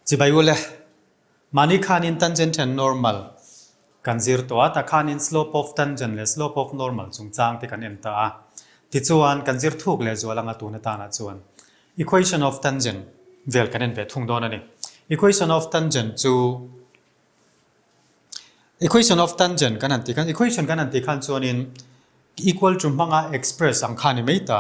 Chibai ule, mahni khanin tangent and normal kan zir tawh a, tah khanin slope of tangent leh slope of normal chungchang te kan en ta a. Tichuan, kan zir thuk leh zual anga tun atanah chuan equation of tangent vel kan en ve thung dawn a ni. Equation of tangent chu Equation of tangent kan han tih khan, equation kan han tih khan chuanin equal to hmanga express ang kha a ni mai ta.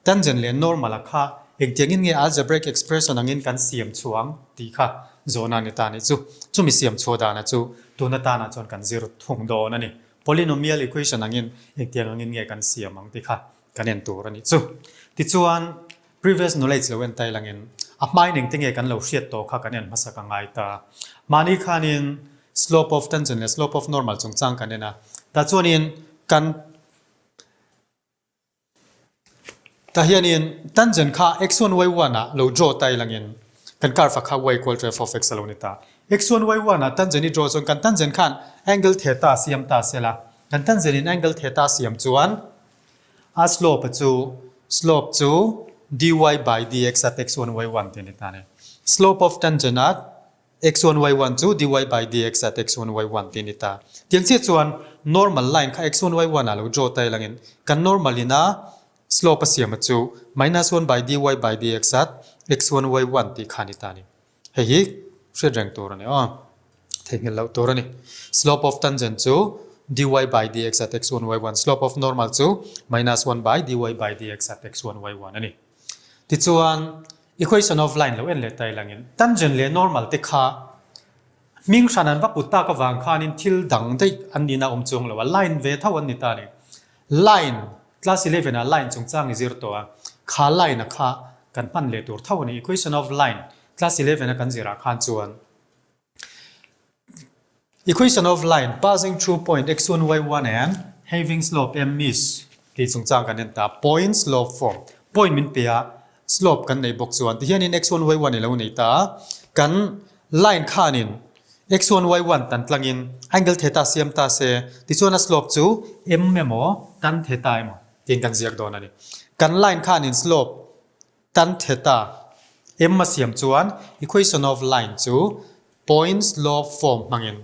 Tangent leh normal a kha engtiangin nge algebraic expression angin kan siam chhuah ang tih kha zawhna a ni ta a nih chu. Chumi siam chhuah dana chu tun atana chuan kan zir thung dawn a ni. Polynomial equation angin engtiang angin nge kan siam ang tih kha kan en tur a nih chu. Tichuan Previous knowledge lo en tai langin a hmain engte nge kan lo hriat tawh kha kan en hmasa ka ngai ta. Mahni khanin slope of tangent leh slope of normal chungchang kan en a, tah chuanin kan tah hianin tangent kha x one y one ah lo draw tai langin kan curve ah kha y equal to f of x a lo ni ta. X one y one ah tangent i draw chuan kan tangent khan angle theta siam ta sela, kan tangent in angle theta siam chuan A slope chu slope chu dy by dx at x one y one tih a ni ta a ni. Slope of tangent at x one y one chu dy by dx at x one y one tih a ni ta. Tiang chiah chuan normal line kha x one y one ah lo draw ta ilangin kan normal in a slope a siam a chu minus one by dy by dx at x one y one tih kha a ni ta a ni. Hei hi hriat reng tur a ni aw. Theihnghilh loh tur a ni. Slope of tangent chu dy by dx at x one y one, slope of normal chu minus one by dy by dx at x one y one a ni. Tichuan equation of line lo en leh ta ilangin tangent leh normal te kha hming hran an va put tak avang khanin thil dang daih an nihna a awm chuang lo a, line ve tho an ni ta a ni. Line, class 11 ah line chungchang i zir tawh a, kha line a kha kan hman leh tur tho a ni. Equation of line, class 11 a kan zirah khan chuan equation of line passing through point x1 y1 and having slope m is tih chungchang kan en ta. Point slope form, point min pe a, slope kan nei bawk chuan tihianin x1 y1 i lo nei ta a, kan line khanin x1 y1 tan tlangin angle theta siam ta se tichuan a slope chu m emaw tan theta emaw tiin kan ziak dawn a ni. Kan line khanin slope tan theta m a siam chuan equation of line chu point slope form hmangin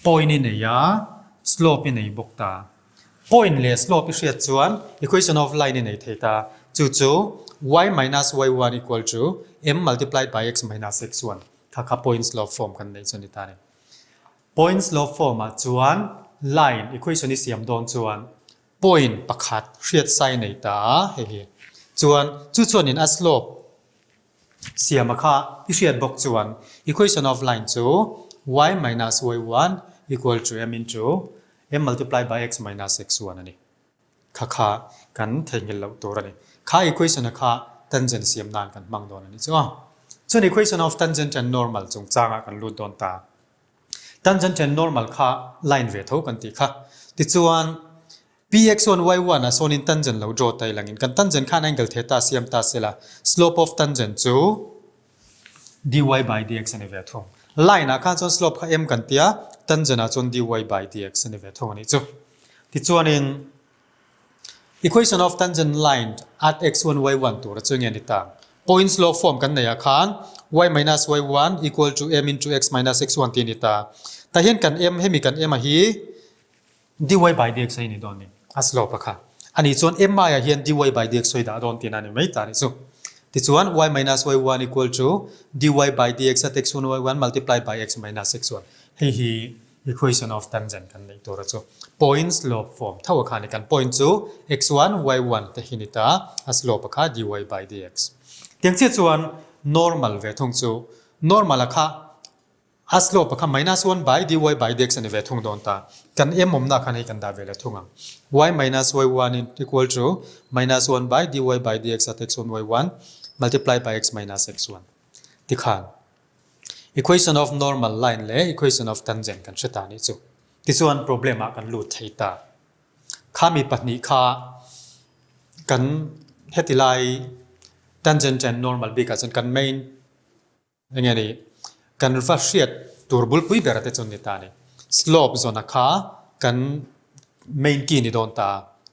Point i nei a, slope i nei bawk ta. Point leh slope i hriat chuan equation of line i nei thei ta. Chu chu y minus y1 equal to m multiplied by x minus x1 kha kha point slope form kan neih chu a ni ta a ni. Point slope form ah chuan line equation i siam dawn chuan point pakhat hriat sa i nei ta a hei hi. Chuan chu chuanin a slope Siama kha i hriat bawk chuan equation of line chu y minus y1 equal to m into m multiplied by x minus x1 a ni. Kha kha kan theihnghilh loh tur a ni. Kha equation a kha tangent siam nan kan hmang dawn a ni chu. Chuan equation of tangent and normal chungchangah kan lut dawn ta. Tangent and normal kha line ve tho kan tih kha. Tichuan Px one y one ah sawnin tangent lo draw ta ilangin kan tangent khan angle theta siam ta sela slope of tangent chu dy by dx a ni ve thung. Line ah khan chuan slope kha m kan tia tangent ah chuan dy by dx a ni ve thung a nih chu. Tichuanin equation of tangent line at x one y one tur a chu nge ni ta? Point slope form kan neih ah khan y minus y one equal to m into x minus x one tih a ni ta. Tah hian kan m hemi kan m a hi Dy by dx a ni dawn ni a slope a kha. Ani chuan mi ah hian dy by dx sawi dah dawn tihna a ni mai ta a ni chu. Tichuan y minus y1 equal to dy by dx at x1 y1 multiplied by x minus x1. Hei hi equation of tangent kan neih tur a chu. Point slope form tho a kha a ni. Kan point chu x1 y1 te hi ni ta a slope a kha dy by dx. Tiang chiah chuan normal ve thung chu normal a kha A slope kha minus one by dy by dx a ni ve thung dawn ta. Kan m awmna khan hei kan dah ve leh thung ang. y minus y one in equal to minus one by dy by dx at x one y one multiply by x minus x one tikhan equation of normal line leh equation of tangent kan hre ta nih chu. Tichuan problem ah kan lut thei ta. Khami pahnih kha kan heti lai tangent and normal bik ah chuan kan main Enge ni, kan va hriat tur bulpui ber te chu ni ta ni. Slope zawna kha kan main key ni dawn ta.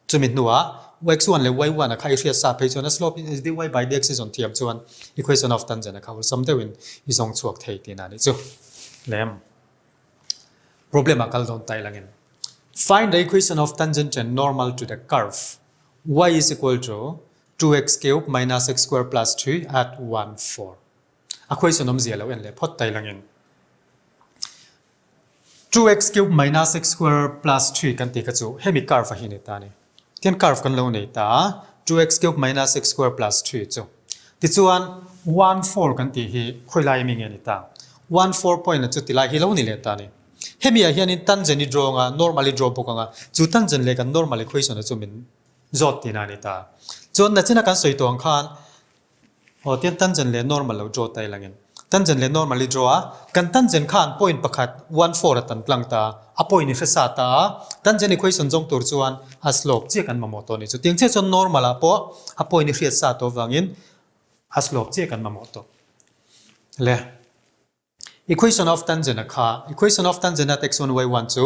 Chumi hnuah x1 leh y1 a kha i hriat sa phei chuan a slope dy by dx i zawn thiam chuan equation of tangent a kha awlsam deuhin i zawng chhuak thei tihna a nih chu. Lem. Problem ah kal dawn ta ilangin. Find the equation of tangent and normal to the curve y is equal to 2x cube minus x square plus 3 at 1 4. A question awmzia lo en leh phawt ta ilangin. 2x cube minus x square plus 3 kan tih kha chu hemi curve a hi ni ta a ni. Tihian curve kan lo nei ta a, 2x cube minus x square plus 3 chu. Tichuan 1 4 kan tih hi khawi lai ami nge ni ta? 1 4 point a chu tilai hi lo ni leh ta a ni. Hemi ah hianin tangent i draw anga normal i draw bawk anga chu tangent leh kan normal equation a chu min zawt tihna a ni ta. Chuan nachina kan sawi tawh ang khan Aw tian tangent leh normal lo draw ta ilangin tangent leh normal i draw a, kan tangent khan point pakhat 1 4 a tan tlang ta, a point i hre sa ta a, tangent equation zawng tur chuan a slope chiah kan mamawh tawh a ni chu. Tiang chiah chuan normal ah pawh a point i hriat sa tawh avangin a slope chiah kan mamawh tawh le. Equation of tangent a kha equation of tangent at x1 y1 chu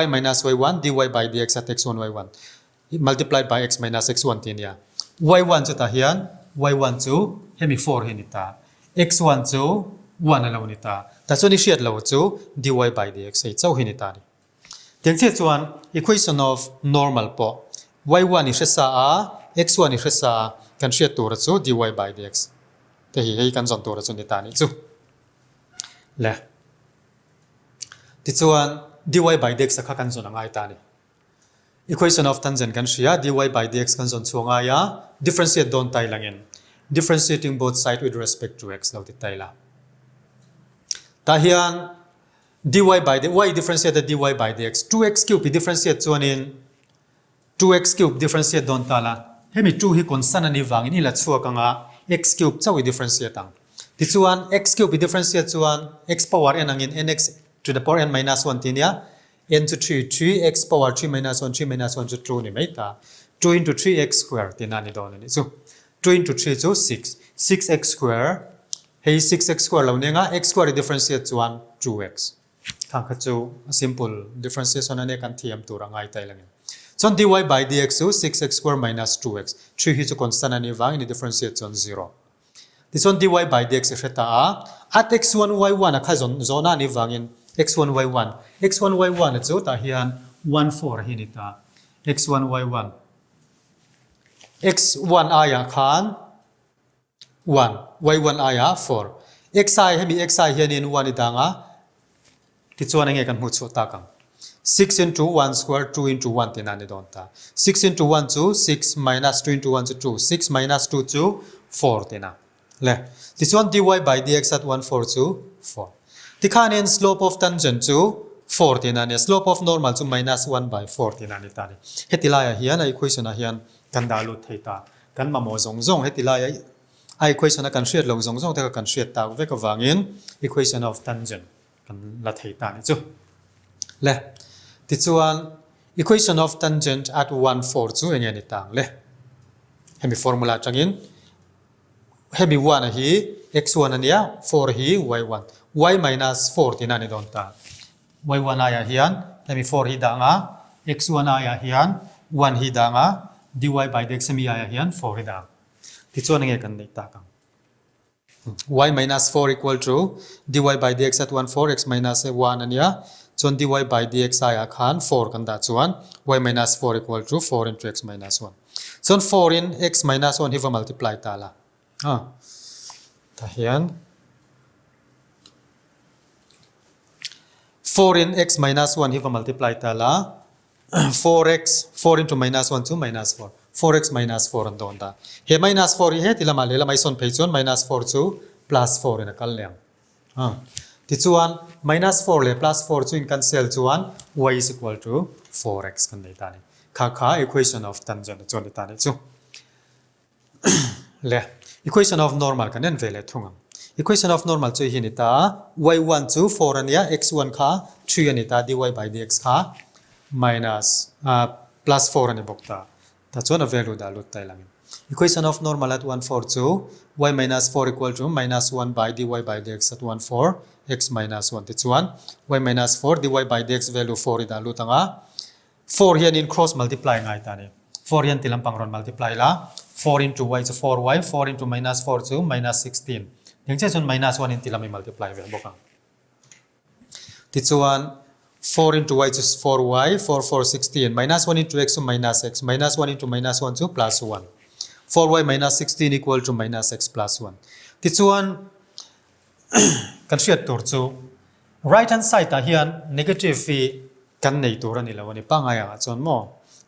y minus y1 dy by dx at x1 y1 multiplied by x minus x1 tih a nia. y1 chu tah hian y1 chu hemi 4 hi a ni ta. x1 chu 1 a lo ni ta. Tah chuan i hriat lo chu dy by dx hei chauh hi a ni ta a ni. Tiang chiah chuan equation of normal pawh y1 i hre sa a, x1 i hre sa a, kan hriat tura chu dy by dx te hi hei kan zawn tura chu ni ta a nih chu. Le. Tichuan dy by dx a kha kan zawn a ngai ta a ni. Equation of tangent kan hria, dy by dx kan zawn chhuah ngai a, differentiate dawn tai langin differentiating both side with respect to x lo ti tai la. Tah hian dy by d y differentiate a dy by dx 2x cube i differentiate chuanin 2x cube differentiate dawn ta la hemi 2 hi constant a nih vangin i la chhuak anga x cube chauh i differentiate ang tichuan x cube i differentiate chuan x power n angin nx to the power n minus 1 tih ania n chu 3 3 x power 3 minus 1 3 minus 1 chu 2 ni mai ta 2 into 3x square tihna a ni dawn a nih chu 2 into 3 chu 6 6x square Hei 6x square lo nia nga x square i differentiate chuan 2x. Khang kha chu a simple differentiation a nia kan thiam tur a ngai ta ila nge. Chuan dy by dx chu 6x square minus 2x. 3 hi chu constant a nih vangin i differentiate chuan 0. Tichuan dy by dx i hre ta a, at x1 y1 a kha zawn zawhna a nih vangin x1 y1 x1 y1 a chu tah hian 1 4 hi a ni ta. x1 y1 x1 aiah khan 1, y1 aiah 4. Xi hemi xi hianin 1 i dang a, tichuan enge kan hmuh chhuah tak ang? 6 into 1 square 2 into 1 tihna a ni dawn ta. 6 into 1 chu 6 minus 2 into 1 chu 2, 6 minus 2 chu 4 tihna. Le, tichuan dy by dx at 1 4 chu 4. Tikhanin slope of tangent chu 4 tihna a ni a, slope of normal chu minus 1 by 4 tihna a ni ta a ni. Heti laiah hian a equation ah hian kan dah lut thei ta. Kan mamawh zawng zawng heti laia a equation a kan hriat loh zawng zawng te kha kan hriat tak vek avangin equation of tangent kan la thei ta ni chu. Le, tichuan equation of tangent at 1 4 chu enge ni tang le? Hemi formula atangin hemi 1 a hi x1 a nia, 4 hi y1. y minus 4 tihna a ni dawn ta. Y1 aiah hian hemi 4 hi dah anga, x1 aiah hian 1 hi dah anga, dy by dx hemi aiah hian 4 hi dah ang. Tichuan enge kan neih tak ang? Y minus 4 equal to dy by dx at 1 4 x minus 1 a nia, chuan dy by dx aiah khan 4 kan dah chuan y minus 4 equal to 4 into x minus 1. Chuan 4 in x minus 1 hi va multiply ta la. Tah hian. 4 in x minus 1 hi va multiply ta la, 4x, 4 into minus 1 chu minus 4, 4x minus 4 an dawn ta. He minus 4 hi heti lamah lehlam a i sawn phei chuan minus 4 chu plus 4 in a kal leh ang. Tichuan minus 4 leh plus 4 chu in cancel chuan y is equal to 4x kan nei ta a ni. Kha kha equation of tangent chuan ni ta a nih chu. Le, equation of normal kan en ve leh thung ang. Equation of normal chu hi ni ta, y1 chu 4 a nia, x1 kha 3 a ni ta, dy by dx kha minus uh, plus 4 a ni bawk ta. Ta chuan a value dah lut ta ilangin. Equation of normal at 1 4 chu y minus 4 equal to minus 1 by dy by dx at 1 4 x minus 1 ti chuan y minus 4 dy by dx value 4 i dah lut anga 4 hianin cross multiply ngai ta ni. 4 hian ti lampang rawn multiply la, 4 into y chu 4y, 4 into minus 4 chu minus 16. Tiang chiah chuan minus 1 in ti lam i multiply ve bawk ang. Tichuan 4 into y chu 4y, 4 4 16, minus 1 into x chu minus x, minus 1 into minus 1 chu plus 1. 4y minus 16 equal to minus x plus 1. Tichuan kan hriat tur chu right hand side ah hian negative hi kan nei tur a ni lo a ni pangngai ah chuan maw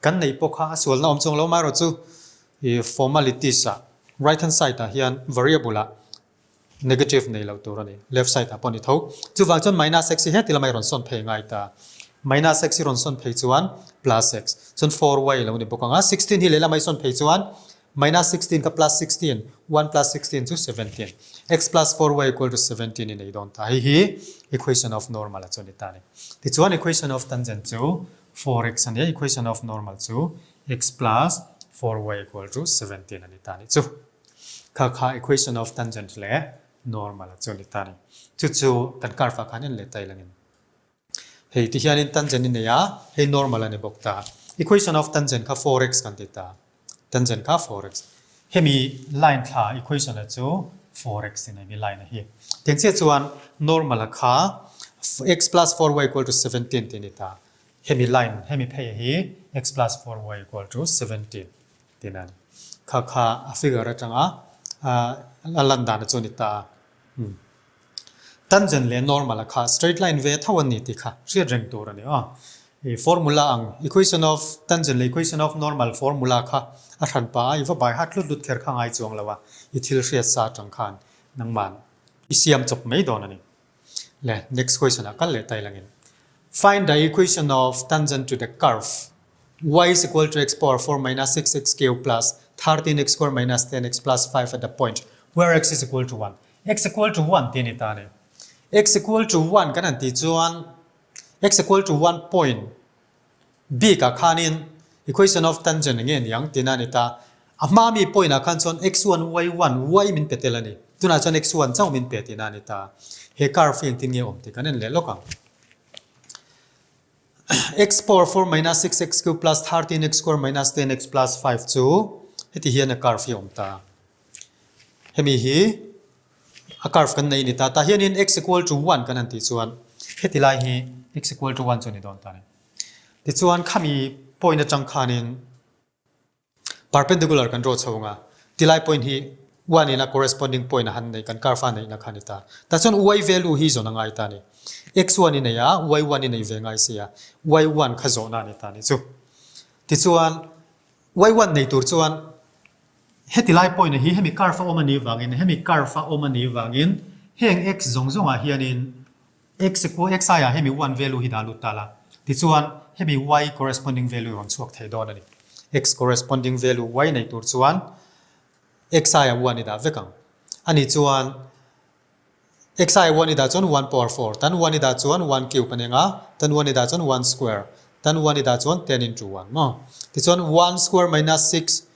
kan neih pawh kha a sualna awm chuang lo amaherawh chu ih formalities ah right hand side ah hian variable ah negative nei lo tur a ni left side ah pawh a ni tho chuvang chuan minus x hi heti lamah i rawn sawn phei ngai ta minus x hi rawn sawn phei chuan plus x chuan 4y a lo ni bawk ang a 16 hi lehlamah i sawn phei chuan Minus 16 kha plus 16, 1 plus 16 chu 17. X plus 4y equal to 17 in ei dawn ta. Hei hi equation of normal a chu a ni ta a ni. Tichuan equation of tangent chu 4x a ni a, equation of normal chu x plus 4y equal to 17 a ni ta a ni chu. Kha kha equation of tangent leh normal a chu a ni ta a ni. Chu chu kan curve ah khan en leh ta ilangin. Hei ti hianin tangent i nei a, hei normal a ni bawk ta. Equation of tangent kha 4x kan ti ta. Tangent kha 4x. Hemi line thla equation a chu 4x in hemi line a hi. Tiang chiah chuan normal a kha x plus 4y equal to 17 tih a ni ta. Hemi line, hemi phei a hi x plus 4y equal to 17 tih a ni. Kha kha a figure atanga a lan dan a chu a ni ta. Tangent leh normal a kha straight line ve tho a ni tih kha hriat reng tur a ni aw. I formula ang equation of tangent leh equation of normal formula kha a hran pah a, i va bai hat lut lut kher kha ngai chuang lo a, i thil hriat sa atang khan nangman i siam chawp mai dawn a ni. Le next question ah kal leh tai langin find the equation of tangent to the curve y is equal to x power 4 minus 6x cube plus 13x square minus 10x plus 5 at the point where x is equal to 1. X equal to 1 tih a ni ta a ni. X equal to 1 kan han tih chuan x equal to 1 point bikah khanin equation of tangent eng nge ni ang tihna a ni ta. A hma mi point ah khan chuan x 1 y 1 y min pe tel a ni. Tunah chuan x 1 chauh min pe tihna a ni ta. He curve hi engtin nge awm tih kan en leh lawk ang. X power 4 minus 6x cube plus 13x square minus 10x plus 5 chu heti hian a curve hi a awm ta. Hemi hi a curve kan nei a ni ta. Tah hianin x equal to 1 kan han tih chuan heti lai hi x equal to 1 chu a ni dawn ta a ni. Tichuan khami point atang khanin perpendicular kan draw chho ang a, tilai point hi 1 in a corresponding point a han nei kan curve a neihna kha a ni ta. Tah chuan y value hi zawn a ngai ta a ni. x 1 i nei a, y 1 i nei ve ngai si a, y 1 kha zawhna a ni ta a ni chu. Tichuan y 1 nei tur chuan Heti lai point hi hemi curve a awm a nih vangin, hemi curve a awm a nih vangin heng x zawng zawngah hianin x equal x aiah hemi 1 value hi dah lut ta la, tichuan hemi y corresponding value rawn chhuak thei dawn a ni. X corresponding value y nei tur chuan x aiah 1 i dah vek ang. Ani chuan x aiah 1 i dah chuan 1 power 4, tan 1 i dah chuan 1 cube a ni ang a, tan 1 i dah chuan 1 square, tan 1 i dah chuan 10 into 1 maw? Tichuan 1 square minus 6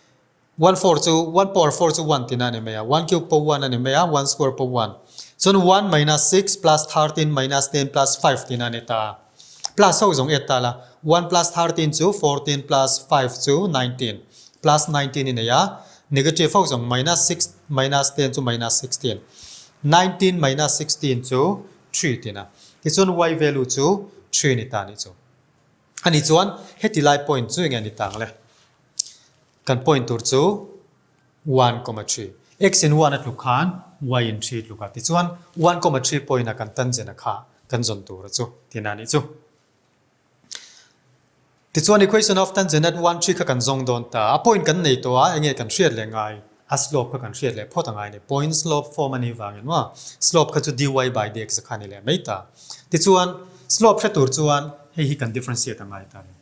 One four chu one power four chu one tina a ni mai a, one cube pawh one a ni mai a, one square pawh one. Chuan one minus six plus 13 minus 10 plus five tina a ni ta a. Plus ho zawng et ta la, one plus 13 chu 14 plus five chu 19 plus 19 i nei a, negative ho zawng minus six minus 10 chu minus 16. 19 minus 16 chu three tina. Tichuan y value chu three ni ta a nih chu. Ani chuan heti lai point chu enge a ni ta ang le? Kan point tur chu 1 comma 3. X in 1 a tluk khan y in 3 tluk a. Tichuan 1 comma 3 point a kan tangent a kha kan zawn tur a chu tihna a nih chu. Tichuan equation of tangent at 1 3 kha kan zawng dawn ta. A point kan nei tawh a, enge kan hriat leh ngai? A slope kha kan hriat leh phawt a ngai a ni. Point slope form a nih vangin maw slope kha chu dy by dx kha a ni leh mai ta. Tichuan slope hre tur chuan hei hi kan differentiate a ngai ta a ni.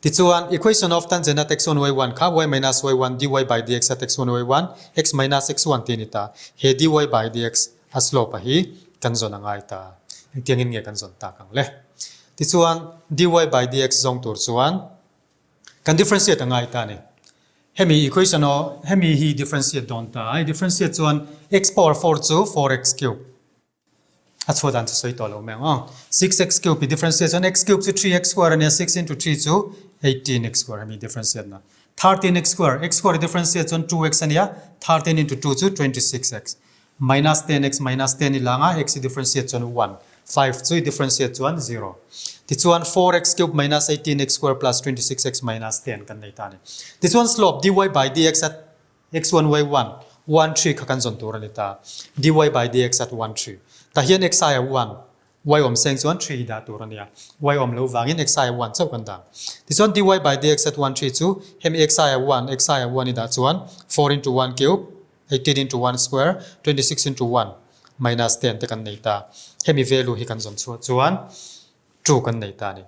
Tichuan, equation of tangent at x1 y1 kha y minus y1 dy by dx at x1 y1 x minus x1 tih a ni ta. He dy by dx a slope a hi kan zawn a ngai ta. Engtiangin nge kan zawn tak ang le? Tichuan, dy by dx zawng tur chuan kan differentiate a ngai ta a ni. Hemi equation aw hemi hi differentiate dawn ta. I differentiate chuan x power 4 chu 4x cube. A chhuah dan chu sawi tawh lo mai ang aw. 6x cube i differentiate chuan x cube chu 3x square a nia, 6 into 3 chu 18 x square hemi differentiate na. 13 x square, x square differentiate chuan 2x a nia, 13 into 2 chu 26x. Minus 10x minus 10 i lang a, x i differentiate chuan 1, 5 chu i differentiate chuan 0. Tichuan 4x cube minus 18x square plus 26x minus 10 kan nei ta a ni. Tichuan slope dy by dx at x 1 y 1, 1 3 kha kan zawn tur a ni ta. Dy by dx at 1 3. Tah hian x aia 1, y awm seng chuan 3 hi dah tur a nia. Y awm lo vangin x aia 1 chauh kan dah. Tichuan dy by dx at 1 3 chu hemi x aia 1, x aia 1 i dah chuan 4 into 1 cube, 18 into 1 square, 26 into 1 minus 10 te kan nei ta. Hemi value hi kan zawn chhuah chuan 2 kan nei ta a ni.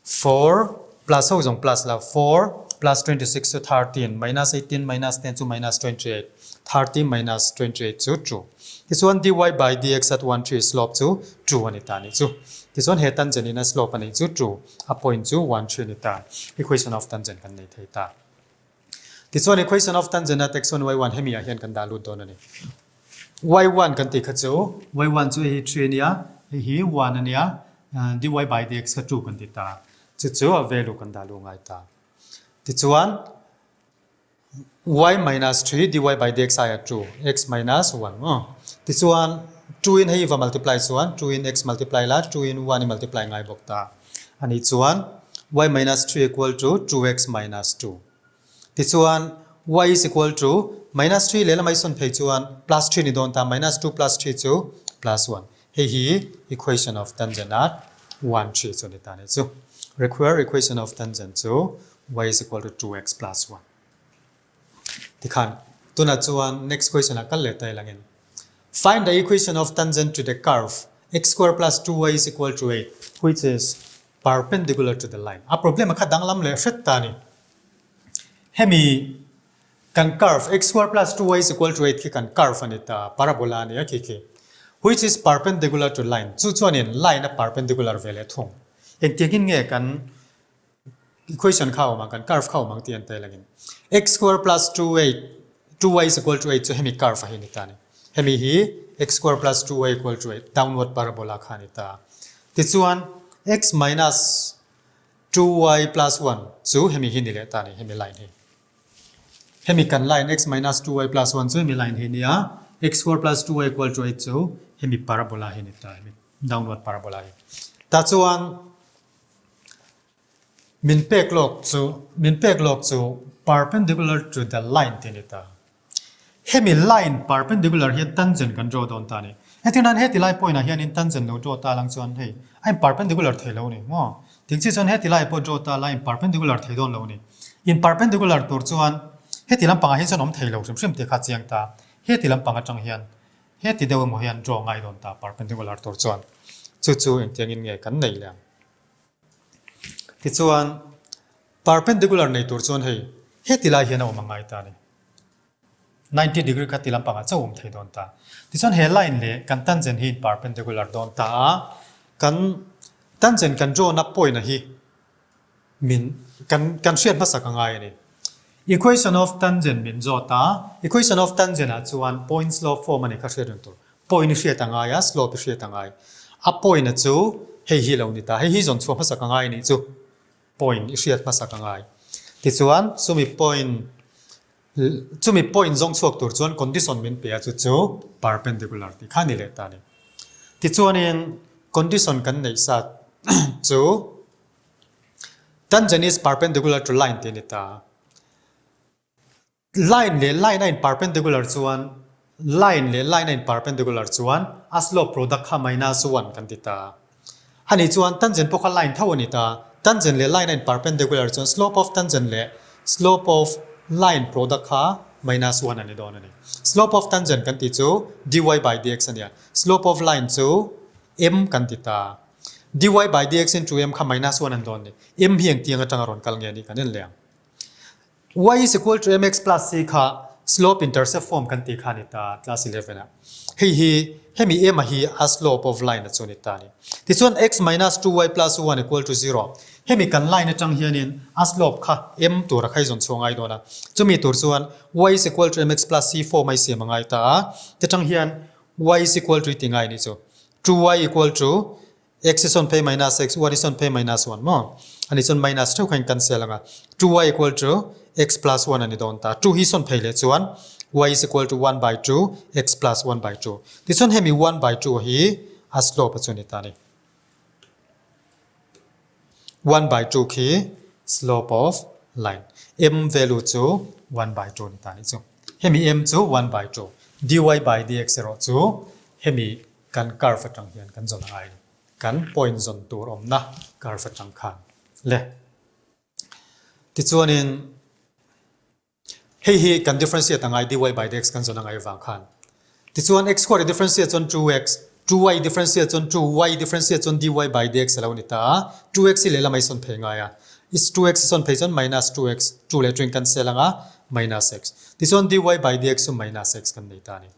4 plus ho zawng plus la 4 plus 26 chu 13 minus 18 minus 10 chu minus 28 30 minus 28 chu 2. Tichuan dy by dx at 1 3 slope chu 2 a ni ta a nih chu. Tichuan he tangent in a slope a neih chu 2, a point chu 1 3 a ni ta. Equation of tangent kan nei thei ta. Tichuan equation of tangent at x1 y1 hemi ah hian kan dah lut dawn a ni. y1 kan tih kha chu y1 chu hei hi 3 a nia, hei hi 1 a nia, dy by dx kha 2 kan ti ta. Chu chu a value kan dah lut ngai ta. Tichuan y minus 3 dy by dx aia 2, x minus 1 maw. Tichuan 2 in hei va multiply chuan 2 in x multiply la 2 in 1 i multiply ngai bawk ta. Ani chuan y minus 3 equal to 2x minus 2. Tichuan y is equal to minus 3 lehlam a i sawn phei chuan plus 3 ni dawn ta, minus 2 plus 3 chu plus 1. Hei hi equation of tangent at 1 3 chu ni ta ni chu. Require equation of tangent chu y is equal to 2x plus 1. Tikhan tunah chuan next question ah kal leh ta ilangin find the equation of tangent to the curve x square plus 2y is equal to 8 which is perpendicular to the line. A problem a kha danglam leh hret ta a ni. Hemi kan curve x square plus 2y is equal to 8 khi kan curve a ni ta, parabola a ni a khi khi which is perpendicular to line chu chuanin line a perpendicular ve leh thung. Engtiangin nge kan Equation kha awm ang, kan curve kha awm ang tih an tel angin x square plus 2 8 2y is equal to 8 chu hemi curve a hi ni ta a ni. Hemi hi x square plus 2y equal to 8 downward parabola kha a ni ta. Tichuan x minus 2y plus 1 chu hemi hi ni leh ta a ni, hemi line hi. Hemi kan line x minus 2y plus 1 chu hemi line hi ni a, x square plus 2y equal to 8 chu hemi parabola hi ni ta, hemi downward parabola hi. Tachuan Min pek lawk chu min pek lawk chu perpendicular to the line tih a ni ta. Hemi line perpendicular hian tangent kan draw dawn ta a ni. Heti nan heti lai point ah hianin tangent lo draw ta lang chuan hei a in perpendicular thei lo a ni maw? Ting chi chuan heti lai pawh draw ta la in perpendicular thei dawn lo a ni. In perpendicular tur chuan heti lampangah hian chuan awm thei lo hrim hrim tih kha a chiang ta. Heti lampang atang hian heti deuh emaw hian draw ngai dawn ta perpendicular tur chuan. Chu chu engtiangin nge kan nei leh ang? Tichuan, perpendicular nei tur chuan hei heti lai hian a awm a ngai ta a ni. 90 degree kha ti lampangah chauh awm thei dawn ta. Tichuan he line leh kan tangent hi in perpendicular dawn ta a, kan tangent kan draw na point a hi min kan kan hriat hmasak a ngai a ni. Equation of tangent min zawt a, equation of tangent ah chuan point slope form a ni kha hriat reng tur. Point i hriat a ngai a, slope i hriat a ngai. A point a chu hei hi lo ni ta, hei hi zawn chhuah hmasak a ngai a nih chu. Point i hriat hmasak a ngai. Tichuan chumi point chumi point zawng chhuak tur chuan condition min pe a chu chu perpendicular tih kha a ni leh ta a ni. Tichuanin condition kan neih sat chu tangent is perpendicular to line tih a ni ta. Line leh line a in perpendicular chuan line leh line a in perpendicular chuan a slope product kha minus 1 kan ti ta. Ani chuan tangent pawh kha line tho a ni ta. Tangent leh line a in perpendicular chuan slope of tangent leh slope of line product kha minus 1 a ni dawn a ni. Slope of tangent kan tih chu dy by dx a nia. Slope of line chu m kan ti ta. Dy by dx in 2m kha minus 1 a ni dawn a ni. M hi engtiang atanga rawn kal nge ni kan en leh ang. Y is equal to mx plus c kha slope intercept form kan tih kha a ni ta class 11 ah. Hei hi hemi m a hi a slope of line a chu a ni ta a ni. Tichuan x minus 2y plus 1 equal to 0. Hemi kan line atang hianin a slope kha m tur a khai zawn chhuah ngai dawn a. Chumi tur chuan y is equal to mx plus c form a i siam a ngai ta a. Titang hian y is equal to i ti ngai a nih chu. 2y equal to. X i sawn phei minus x, 1 i sawn phei minus 1 maw? Ani chuan minus theuh kha in cancel ang a, 2y equal to x plus 1 a ni dawn ta. 2 hi sawn phei leh chuan y is equal to 1 by 2 x plus 1 by 2. Tichuan hemi 1 by 2 hi a slope a chu ni ta a ni. 1 by 2 khi slope of line. M value chu 1 by 2 ni ta a ni chu. Hemi m chu 1 by 2. Dy by dx erawh chu hemi Kan curve atang hian kan zawn angai a ni. Kan point zawn tur awmna curve atang khan le. Tichuanin hei hi kan differentiate angai dy by dx kan zawn angai avang khan. Tichuan x square i differentiate chuan 2x, 2y differentiate chuan 2, y differentiate chuan dy by dx a lo ni ta a. 2x hi lehlam a i sawn phei ngai a. 2x i sawn phei chuan minus 2x, 2 leh 2 in cancel anga minus x. Tichuan dy by dx chu minus x kan nei ta a ni.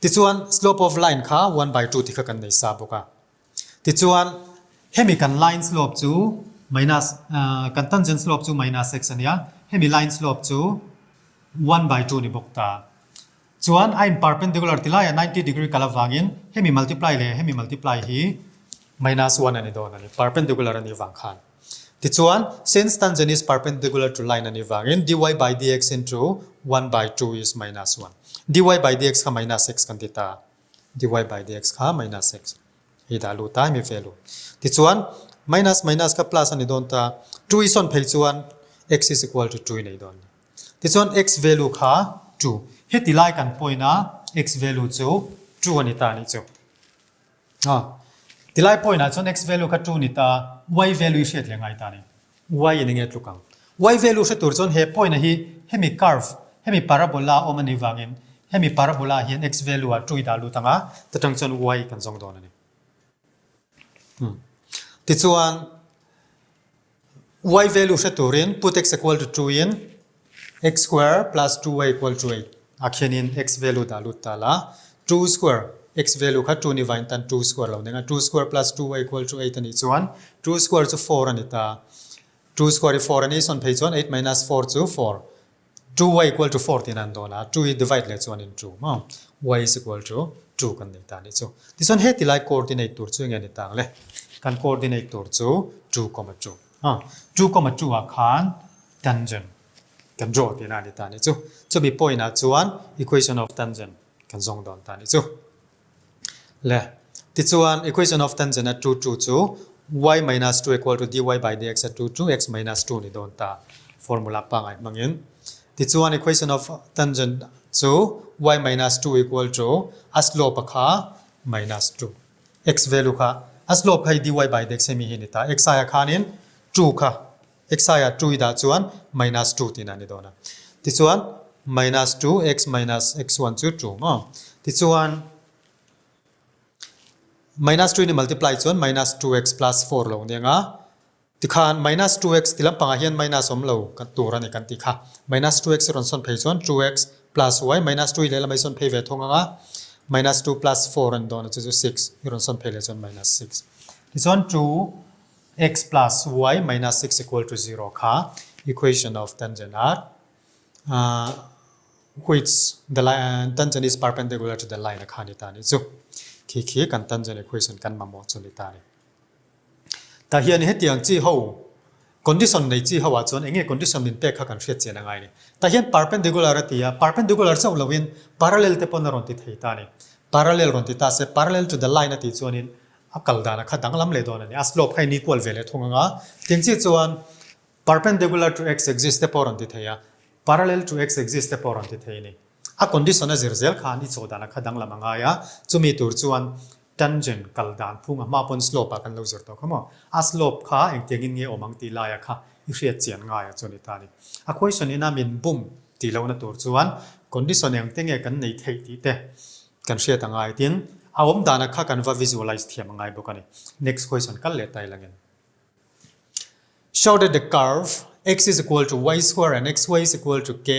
Tichuan slope of line kha one by 2 ti kha kan nei sa bawk a. Tichuan hemi kan line slope chu minus kan tangent slope chu minus x a nia, hemi line slope chu one by 2 ni bawk ta. Chuan a in perpendicular ti laiah 90 degree kal avangin hemi multiply leh hemi multiply hi minus one a ni dawn a ni, perpendicular a nih vang khan. Tichuan since tangent is perpendicular to line a nih vangin dy by dx into 1 by 2 is minus 1. Dy by dx kha minus x kan ti ta. Dy by dx kha minus x. Hei dah lut a hemi value. Tichuan minus minus kha plus a ni dawn ta. 2 i sawn phei chuan x is equal to 2 i nei dawn. Tichuan x value kha 2. Heti lai kan point a x value chu 2 a ni ta a nih chu. A, tilai point ah chuan x value kha 2 ni ta, y value i hriat leh ngai ta ni. Y in enge tluk ang? Y value hre tur chuan he point a hi hemi curve, hemi parabola awm a nih vangin hemi parabola ah hian x value ah 2 i dah lut ang a, ta tang chuan y kan zawng dawn a ni. Tichuan Y value hre turin put x equal to 2 in x square plus 2y equal to 8 ah khianin x value dah lut ta la. 2 square x value kha 2 ni vain tan 2 square lo ning a 2 square plus 2y equal to 8 a nih chuan 2 square chu 4 a ni ta. 2 square hi 4 a ni sawn phei chuan 8 minus 4 chu 4. 2y equal to 4 tiin an dawn a, 2 hi divide leh chuan in 2 maw? y is equal to 2 kan nei ta a nih chu. Tichuan heti lai coordinate tur chu enge ni tang le? Kan coordinate tur chu 2 comma 2. A, 2 comma 2 ah khan tangent kan draw tihna a ni ta a nih chu. Chumi point ah chuan equation of tangent kan zawng dawn ta a nih chu. Le, tichuan equation of tangent a 2 2 chu y minus 2 equal to dy by dx a 2 2 x minus 2 ni dawn ta formula pangai hmangin. Tichuan equation of tangent chu y minus 2 equal to a slope kha minus 2 x value kha a slope kha hi dy by dx hemi hi ni ta x aia khanin 2 kha x aia 2 i dah chuan minus 2 tihna a ni dawn a. Tichuan minus 2 x minus x1 chu 2 maw? Tichuan minus 2 in i multiply chuan minus 2x plus 4 lo nia nga. Tikhan minus 2x ti lampangah hian minus awm lo kan tur a ni kan tih kha. Minus 2x i rawn sawn phei chuan 2x plus y minus 2 i lehlam i sawn phei ve thung ang a, minus 2 plus 4 a ni dawn a chu chu 6 i rawn sawn phei leh chuan minus 6. Tichuan 2 x plus y minus 6 equal to 0 kha equation of tangent at which the line tangent is perpendicular to the line a kha ni ta ni chu khi khi kan tangent equation kan mamawh chu ni ta ni. Tah hian hetiang chi ho condition nei chi ho ah chuan enge condition min pek kha kan hriat chian angai ni. Tah hian perpendicular a ti a, perpendicular chauh loin parallel te pawn a rawn ti thei ta ni. Parallel rawn ti ta se parallel to the line a tih chuanin A kal dan a kha danglam leh dawn a ni. A slope kha in equal ve leh thung ang a. Tin chi chuan perpendicular to x axis te pawh rawn ti thei a, parallel to x axis te pawh rawn ti thei a ni. A condition a zir zel khan i chawh dan a kha danglam a ngai a, chumi tur chuan tangent kal dan phung a hma pawn slope ah kan lo zir tawh kha maw. A slope kha engtiangin nge awm ang tih laia kha i hriat chian ngai a chu ni ta a ni. A question ina min bum tih lohna tur chuan condition engte nge kan nei theih tih te Kan hriat a ngai tin, a awm dana kha kan va visualize thiam a ngai bawk a ni. Next question kal leh ta ila ngin. Show that the curve x is equal to y square and xy is equal to k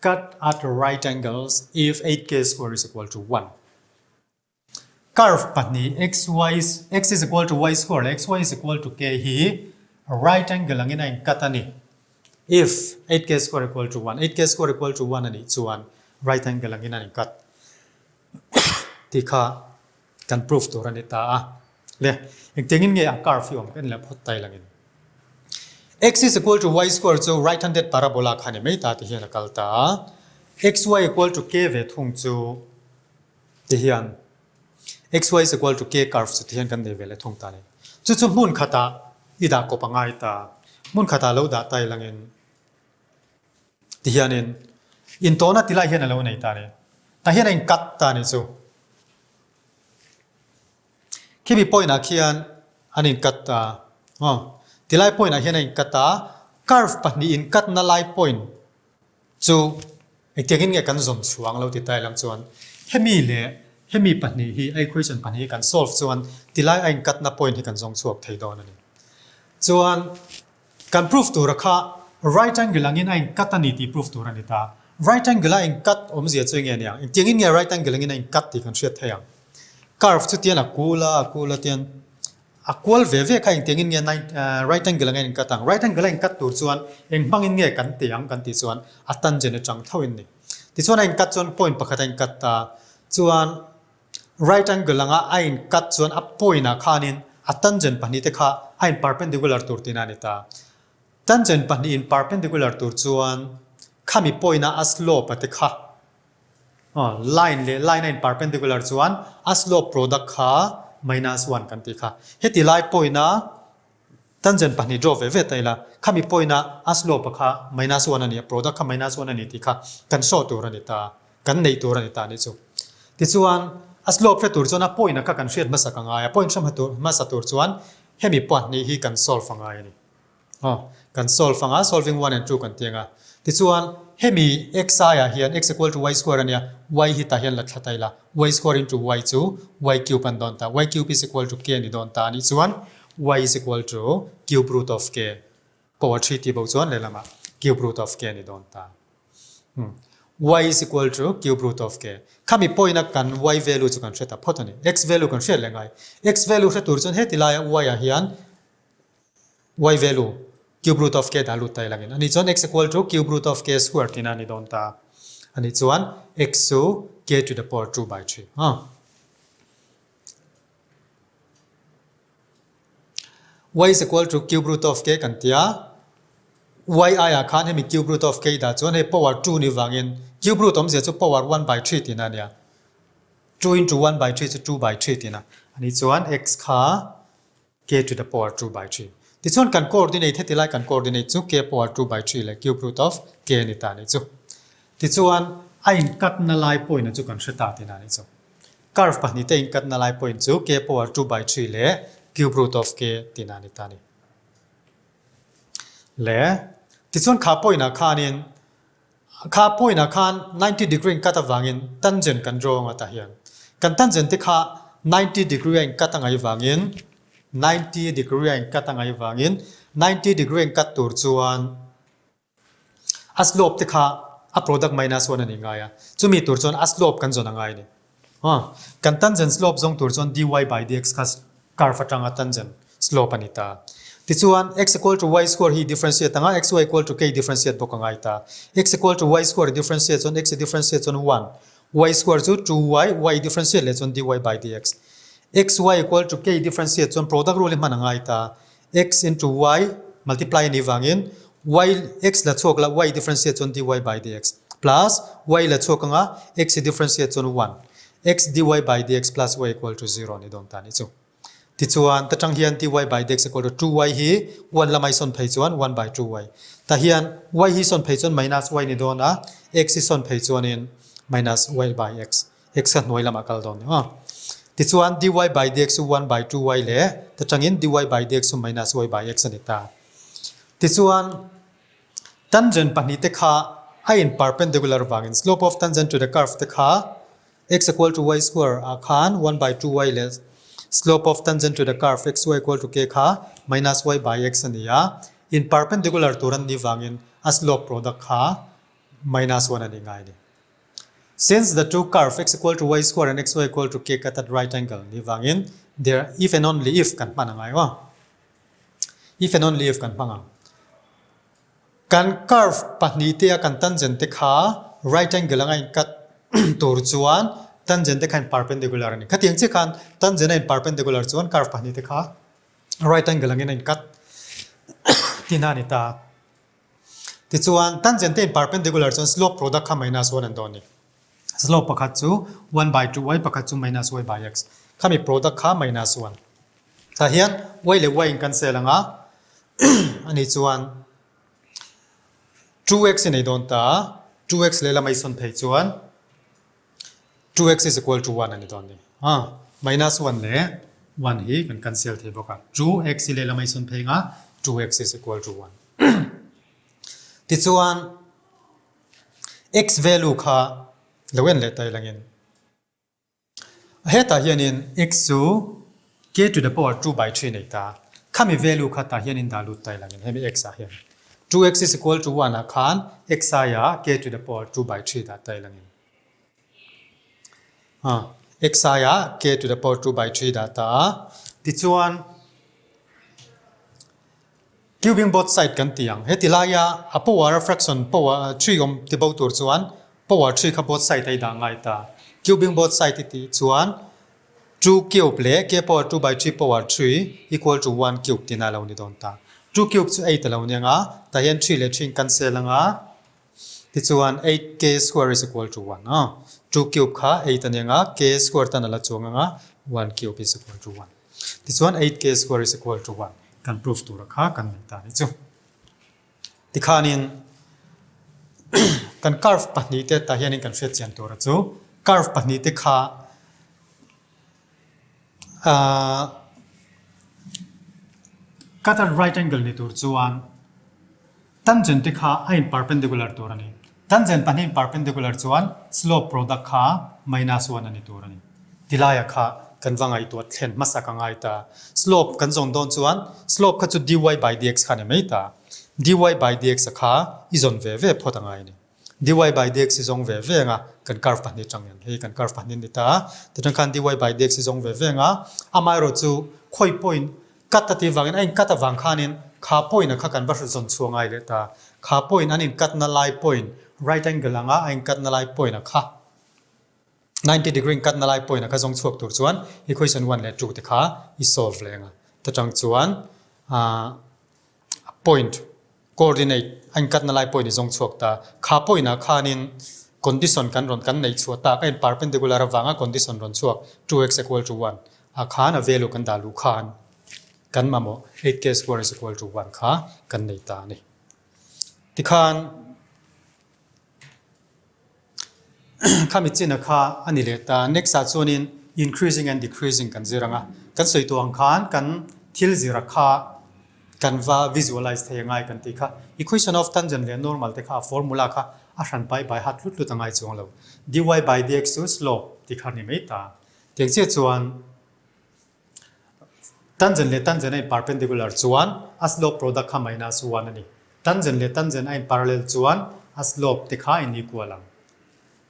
cut at right angles if 8k square is equal to 1. Curve pahnih xy is x is equal to y square leh xy is equal to k hi right angle angin a in cut a ni. If 8k square equal to 1, 8k square equal to 1 a nih chuan right angle angin an incut tih kha kan proof tur a ni ta a. Le, engtiangin nge a curve hi awm ka en leh phawt tai langin. X is equal to y square chu right handed parabola kha ni mai ta ti hian a kal ta a. Xy equal to k ve thung chu ti hian xy is equal to k curve chu ti hian kan nei ve leh thung ta a ni. Chu chu hmun khatah i dah kawp a ngai ta. Hmun khatah lo dah tai langin ti hianin intawna ti lai hian a lo nei ta a ni. Tah hian a in cut ta a ni chu. Khimi point ah khian an in cut a, aw tilai point ah hian a in cut a, curve pahnih in cut na lai point chu engtiangin nge kan zawm chhuang lo ti tai lang chuan hemi leh hemi pahnih hi a equation pahnih hi kan solve chuan tilai a in cut na point hi kan zawng chhuak thei dawn a ni. Chuan Kan proof tura kha right angle angin a in cut a ni tih proof tur a ni ta. Right angle a in cut awmzia chu enge nia? Engtiangin nge right angle angin a in cut tih kan hriat thei ang? Curve chu tian a kul a, a kul a tian a kual ve ve kha engtiangin nge right angle anga in cut ang? Right angle a in cut tur chuan eng hmangin nge kan ti ang kan tih chuan a tangent atang tho in ni. Tichuan a in cut chuan point pakhat a in cut ta. Chuan Right angle anga a in cut chuan a point ah khanin a tangent pahnihte kha a in perpendicular tur tihna a ni ta. Tangent pahnih in perpendicular tur chuan khami point a a slope a te kha line leh line a in perpendicular chuan a slope product kha minus one kan tih kha. Heti lai point a Tangent pahnih draw ve ve ta ila, khami point a a slope a kha minus one a ni a, product kha minus one a ni tih kha kan show tur a ni ta, kan neih tur a ni ta anih chu. Tichuan, a slope hre tur chuan a point a kha kan hriat hmasak a ngai a, point hre hmasa tur chuan hemi pahnih hi kan solve a ngai a ni. Aw, kan solve anga, solving one and two kan ti anga. Tichuan, hemi x aiah hian x equal to y square a nia, y hi tah hian la thla ta ila, y square into y chu y cube an dawn ta, y cube is equal to k a ni dawn ta anih chuan, y is equal to cube root of k power 3 tih bo chuan lehlamah cube root of k a ni dawn ta. Y is equal to cube root of k. Khami point a kan y value chu kan hre ta phawt a ni. X value kan hriat leh ngai. X value hre tur chuan heti laia y ah hian y value cube root of k dah lut ta ilangin ani chuan x equal to cube root of k square tihna a ni dawn ta. Ani chuan x chu k to the power 2 by 3. Y is equal to cube root of k kan ti a, y aiah khan hemi cube root of k dah chuan hei power 2 ni vangin cube root awmzia chu power 1 by 3 tihna a nia. 2 into 1 by 3 chu 2 by 3 tihna a ni chuan x kha k to the power 2 by 3. Tichuan kan coordinate heti lai kan coordinate chu k power 2 by 3 leh cube root of k a ni ta a ni chu. Tichuan a incut na lai point a chu kan hre ta tihna a ni chu. Curve pahnihte inkatna lai point chu k power 2 by 3 leh cube root of k tihna a ni ta a ni. Le, tichuan kha point ah khanin kha point ah khan 90 degree inkat avangin tangent kan draw anga tah hian kan tangent te kha 90 degree a inkat a ngaih vangin 90 degree a inkat a ngaih vangin 90 degree a inkat tur chuan A slope te kha a product minus one a ni ngai a, chumi tur chuan a slope kan zawn a ngai a ni. Aw, kan tangent slope zawng tur chuan dy by dx kha curve atanga tangent slope a ni ta. Tichuan, x equal to y square hi differentiate anga xy equal to k differentiate bawk a ngai ta. X equal to y square differentiate chuan x differentiate chuan one, y square chu 2y, y differentiate leh chuan dy by dx. Xy equal to k differentiate chuan product rule hi hman a ngai ta. X into y multiply a nih vangin y x la chhuak la y differentiate chuan dy by dx plus y la chhuak anga x i differentiate chuan 1 x dy by dx plus y equal to 0 ni dawn ta ni chu. Tichuan ta tang hian dy by dx equal to 2y hi 1 lamai sawn phei chuan 1 by 2y. Ta hian y hi sawn phei chuan minus y ni dawn a x hi sawn phei chuanin minus y by x. X kha hnuai lamah kal dawn ni aw. Tichuan dy by dx chu 1 by 2y leh ta tangin dy by dx chu minus y by x a ni ta. Tichuan tangent pahnih te kha a in perpendicular vangin slope of tangent to the curve te kha x equal to y square ah khan 1 by 2y leh slope of tangent to the curve xy equal to k kha minus y by x a ni a. In perpendicular tur an nih vangin a slope product kha minus 1 a ni ngai a ni. Since the two curve x equal to y square and xy equal to k cut at right angle ni vangin there if and only if kan hman angai aw. If and only if kan hmang ang. Kan curve pahnih te a kan tangent te kha right angle anga in cut tur chuan tangent te kha in perpendicular a ni. Khatiang chiah khan tangent a in perpendicular chuan curve pahnih te kha right angle angin a in cut tihna a ni ta. Tichuan tangent te in perpendicular chuan slope product kha minus one an dawn a ni. Slope pakhat chu one by 2 y pakhat chu minus y by x. Khami product kha minus one. Tah hian y leh y in cancel ang a, ani chuan 2x i nei dawn ta, 2x lehlam a i sawn phei chuan 2x is equal to 1 a ni dawn ni. Ha, minus 1 leh 1 hi kan cancel thei bawk a, 2x i lehlam a i sawn phei anga 2x is equal to 1. Tichuan x value kha lo en leh ta ilangin Hetah hianin x chu k to the power 2 by 3 nei ta. Khami value kha tah hianin dah lut ta ilangin hemi x ah hian 2x is equal to 1 ah khan x aiah k to the power 2 by 3 dah ta ilangin x aiah k to the power 2 by 3 dah ta a. Tichuan cubing both side kan ti ang. Heti laia a power a fraction power 3 awm ti bo tur chuan Power 3 kha both side a i dah ngai ta. Cubing both side i tih chuan 2 cube leh k power 2 by 3 power 3 equal to 1 cube tihna a lo ni dawn ta. 2 cube chu 8 a lo ni anga, tah hian 3 leh 3 in cancel anga, tichuan 8k square is equal to 1 a. 2 cube kha 8 a ni anga, k square tan a la chuang anga, 1 cube is equal to 1. Tichuan 8k square is equal to 1 kan proof tura kha kan nei ta ni chu. Tikhanin kan curve pahnihte tah hianin kan hriat chian tura chu curve pahnihte kha ahh cut at right angle ni tur chuan tangent te kha a in perpendicular tur a ni. Tangent pahnih in perpendicular chuan slope product kha minus one a ni tur a ni. Tilaiah kha kan va ngaihtuah thlen hmasa ka ngai ta. Slope kan zawn dawn chuan slope kha chu dy by dx kha a ni mai ta. Dy by dx a kha i zawn ve ve phawt a ngai a ni. Dy by dx i zawng ve ve anga kan curve pahnih atang hian hei kan curve pahnih a ni ta. Tichuan khan dy by dx i zawng ve ve anga amaherawh chu khawi point cut a tih vangin a in cut avang khanin kha point a kha kan va zawn chhuah ngai leh ta. Kha point an in cut na lai point right angle anga a in cut na lai point a kha. 90 degree in cut na lai point a kha zawng chhuak tur chuan equation 1 leh 2 te kha i solve leh anga ta tang chuan point coordinate a in cut na lai point i zawng chhuak ta kha point ah khanin condition kan rawn kan nei chhuah tak a in perpendicular avanga condition rawn chhuak 2x equal to 1 ah khan a value kan dah luh khan kan mamawh 8k square is equal to 1 kha kan nei ta a ni tikhan Khami china kha a ni leh ta. Next ah chuanin increasing and decreasing kan zir ang a. Kan sawi tawh ang khan kan thil zira kha kan va visualize thei angai kan tih kha. Equation of tangent leh normal te kha a formula kha a hran pai bai hat hlut hlut angai chuang lo. Dy by dx chu slope tih kha a ni mai ta. Tiang chiah chuan Tangent leh tangent a in perpendicular chuan a slope product kha minus 1 a ni. Tangent leh tangent a in parallel chuan a slope te kha a in equal ang.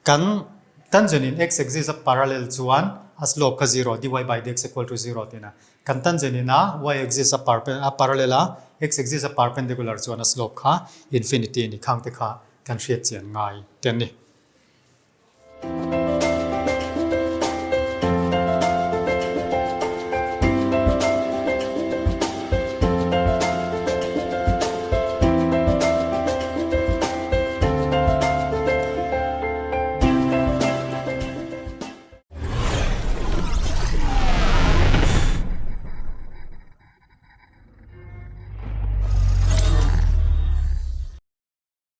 Kan tangent in x axis a parallel chuan a slope kha zero, dy by dx equal to zero tihna. Kan tangent in a y axis a a parallel a, x axis a perpendicular chuan a slope kha infinity a ni. Khang te kha kan hriat chian ngai te a ni.